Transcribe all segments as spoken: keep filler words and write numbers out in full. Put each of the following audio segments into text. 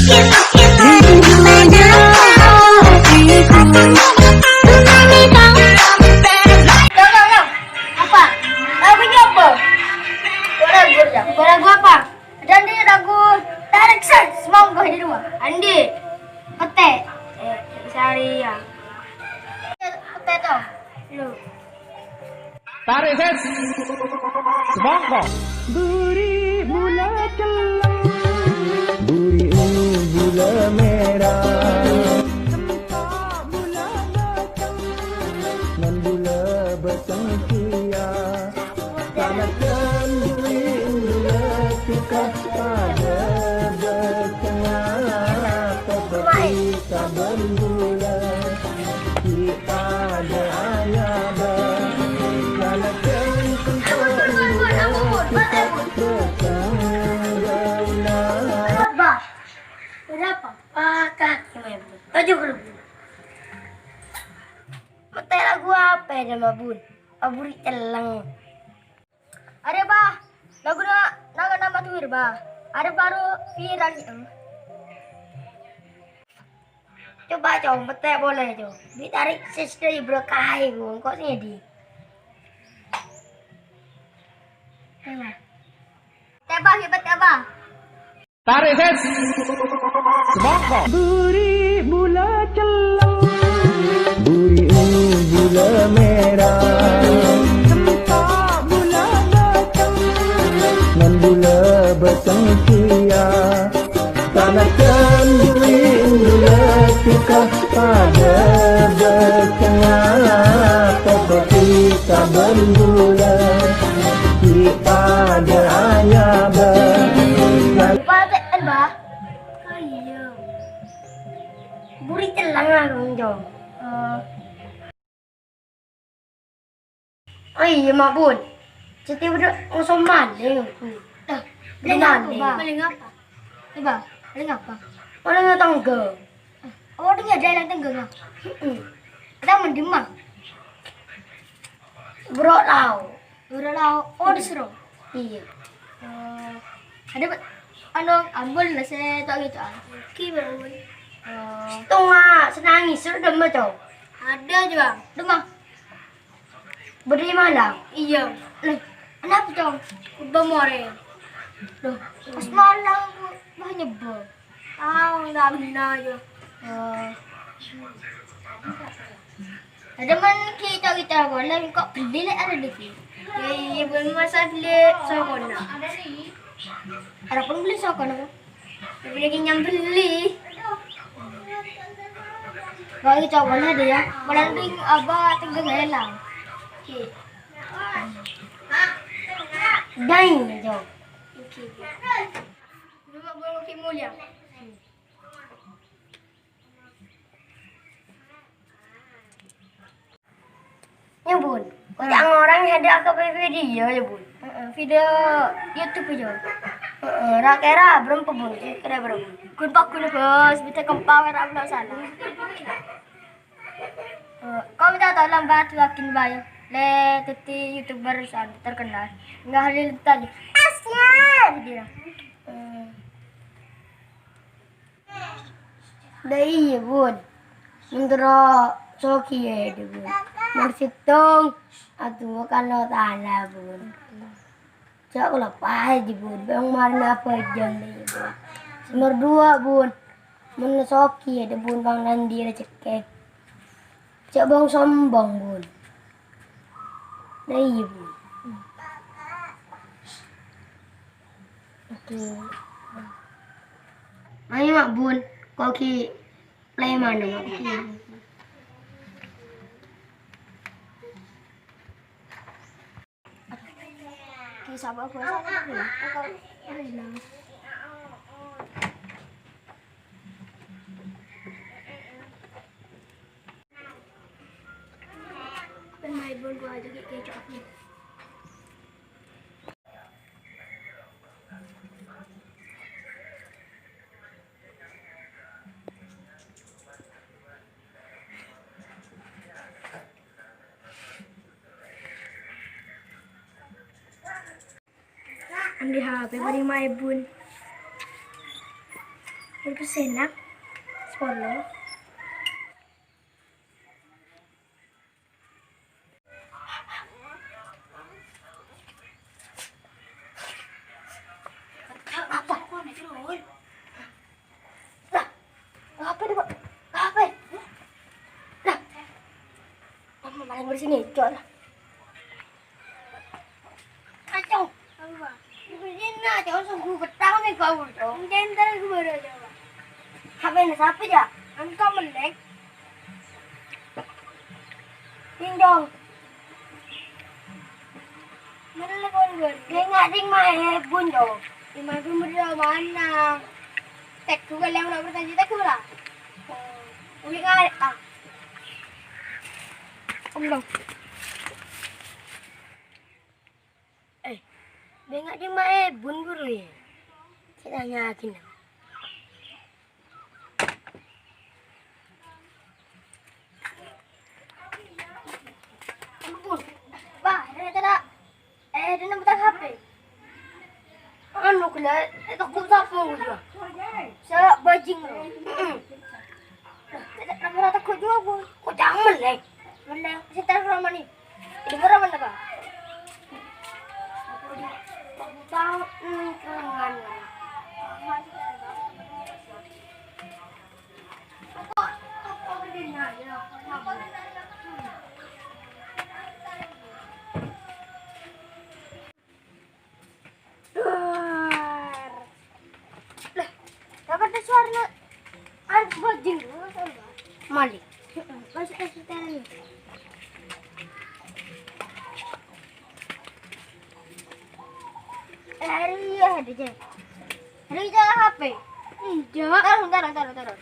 Apa? Lagunya apa? Lagu apa? Ada di lagu Tarik Ses, monggo di rumah. Andi. Pete. Eh, Sari ya. Pete to. Lu. Tarik ses. Semongko. Buri bula celleng. Buri ungu bula merah. Sempak bula baceng. Nan bula baceng kiya. Sanadyan buri bula cuka pada bacengnga. Tetapi saben bula. Bah, berapa? Pakat, Ibu. Tujuh ribu. Mete lagu apa ya, Bun? Buri celleng. Arè, Bah. Lagu na-, na-, nama tuwir, Bah. Arè bhuru viral, gitu. Coba, Cong, pètè' polè, Cong. Ditarik ses dâri bârâkkaè, Bu. Engko' sèngèdhi. Tèbâ, hebat, tèbâ. Tarik ses. Semangka. Buri bula celleng. Buri ungu bula mèra. Sempa' bula bâceng. Nan bula bâceng kèya. Sanajjân buri bula cuka padâ bâcengnga, tetapi sabbhân bula ghi' padâ anyabâ. Patè'en, Bah. Oh, iyâ. Buri celleng, Cong. Oh. Oh iyâ, Ma' Bun. Sèttè bâdâ ngoso malèng. Lah, malèng apa, Bang? Malèng apa? Coba, malèng apa? Malèng tangghâ. Oh, dâ' iyâ, dâ' iyâ tangghâ, Bang. Heeh. Kita mendem, Bang. Buru lao'. Buru lao'. Oh, dâ' sèro. Iyâ. Eh, ada, Pak. Anu, ambul lah, sè tao gitu, ah. Oke, Bang. Eh. Settonga, sè nangès, sèro dâ'emma, Cong? Ada aja, Bang. Dâ'emma? Bâdâ è Malang? Iyâ. Lè, anapa, Cong? Bâ morè. Loh, pas Malang, wah, nyebbhâ. Ah, enggak benar aja. Eh. Ada man ki cak-cak bola kok beli lek ada di sini. Ya, iya, belum masa beli sokona. Ada pun beli sokona, kok. Beli kenyang beli. Kok ini cokona ada ya? Malah ring apa tenggang elang. Oke. Dai, Cok. Oke. Dulu belum ki mulia. Nya, Bun. Kok ca'na orèng hèdâ ka video, ya, Bun? Heeh, video YouTube aja. Heeh, ra-kèra bârâmpa, Bun? Kèra bârâmpa, Bun? Ghun paghun, Bos. Bidhâ kempa, ra belum salah. Eh, kok minta tolong, Mbak, duwâghin, Mbak, ya. Lè dhâddhi YouTuber san terkenal. Nggak Halil tadi. Asyik, gitu ya. Eh. Dâ' iyâ, Bun. Mon terro sogiyâ, dâ', Bun. Mon sèttong, adu kan lo tana, Bun. Ca'na kaulâ paè, dâ', Bun. Bang marèna abhâjâng, dâ' iyâ, Bun. Nomor dua, Bun. Mon sogiyâ, dâ', Bun, bang nandi rejhekkè. Ca'na bang sombong, Bun. Dâ' iyâ, Bun. Oke. Ayo, Mak Bun. Kok ki play mana, Mak Bun? Oke, sabar, gua sabar dulu. Oke. Pemain bun gua aja kayak kecap nih. Andi H P paling maibun. Bârâmpa sèna? Sapolo. Apa? Lah, apa ini, Pak? Apa? Lah, mama malah ngurusin itu lah. Kacau. Apa? Ini, Cok, sungguh petang nih kau, Cok. Entar aku baru aja, Pak. Apa ini? Siapa ya? Engkau melek. Pinjol. Mellè kon bâri'. Neng ngading mah èbun, Jo. Di mana bâri' mana? Teguh kali yang nomor tadi teguh lah. Uli ngarep ah. Om dong. Eh, bengak di ma'e bun buru ya. Kita yakin. Ampun. Bah, ini tidak. Eh, dia nembak H P. Anu kena, eh, takut siapa gua juga. Saya bajing. Heeh. Tidak, tidak pernah takut juga gua. Kok jangan melek? Melek. Saya taruh rumah nih. Ini murah mana, Pak? Tahu, hmm, keren. Duar. Lah, apa ada suara? Ada bajing. Mali. Masuk ke setelan. Eh, hari ya, ada je. Hari ya H P. Enggak. Taruh, taruh, taruh, taruh.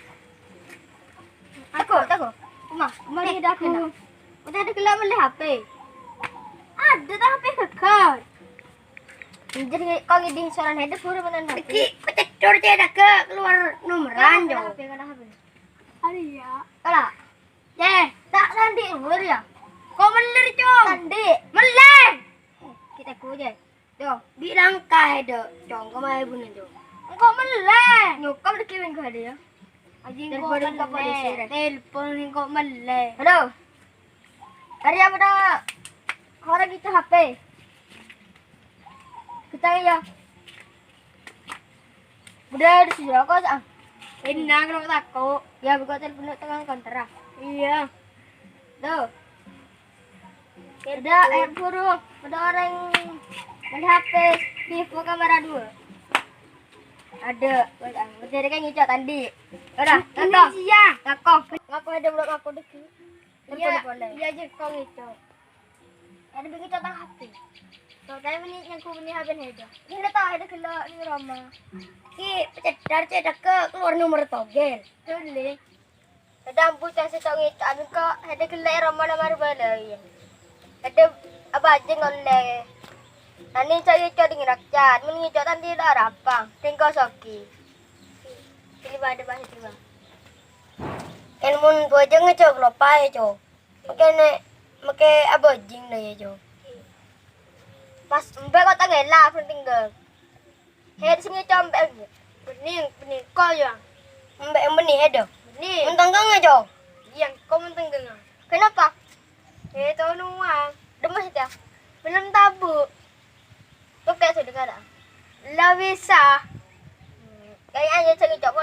Aku, aku. Uma, uma Eh, dia dah aku. Kena. Udah ada gelap melli H P. Ada tak H P geger? Jadi kau ngiding suara head buru menan H P. Iki pecedor cedek ke keluar nomeran, Jo. Kena H P, kena H P. Hari ya. Kalah. Ceh, tak tandi luar ya. Kau meller, Cong. Tandi. Meller. Kita ku je. Yo, bi langkah edo, Cong, kemae bunen, Cong. Engko mellè. Nyokap lagi minggu ada ya. Aji engko mellè. Telepon engko mellè. Halo. Hari apa dah? Orang kita H P. Kita ya. Udah di sini rokok, ah. Enang rokok tako. Ya, buka telepon tekan kontra. Iya. Tuh. Ada, eh, burung. Ada orang main H P Vivo kamera dua. Ada. Jadi kan ngicok tadi. Udah, ini tako. Iya. Tako. Ngaku ada burung aku deh. Iya, iya, aja kau ngicok. Ada begitu tak H P. Kau tahu ini yang ku ini H P ini aja. Ini tak ada gelak di rumah. Ki, pecedar cedek ke keluar nomor togel. Boleh. Ada ampun, saya tak ngicok, amin kok. Ada gelak rumah nama rubah lain. Ada apa aja ngoleh. Ani saya cok di ngerakcan, men ngicok tadi dah rapang. Tinggal soki. Ini pada bahas itu, Bang. Kan mun bojong ngicok lopai, Cok. Make ne, make abojing na ya, Jo. Pas embe' kok tangela, penting geng. Head sing ngecom embe'. Bening, bening ko ya. Embe' yang bening head, Jo. Bening. Mentenggang ya, Jo. Iya, kok mentenggang. Kenapa? Eh, tahu nuang. Demes ya. Belum tabu. Kok kayak sudah kada. La bisa. Kayaknya aja ngecok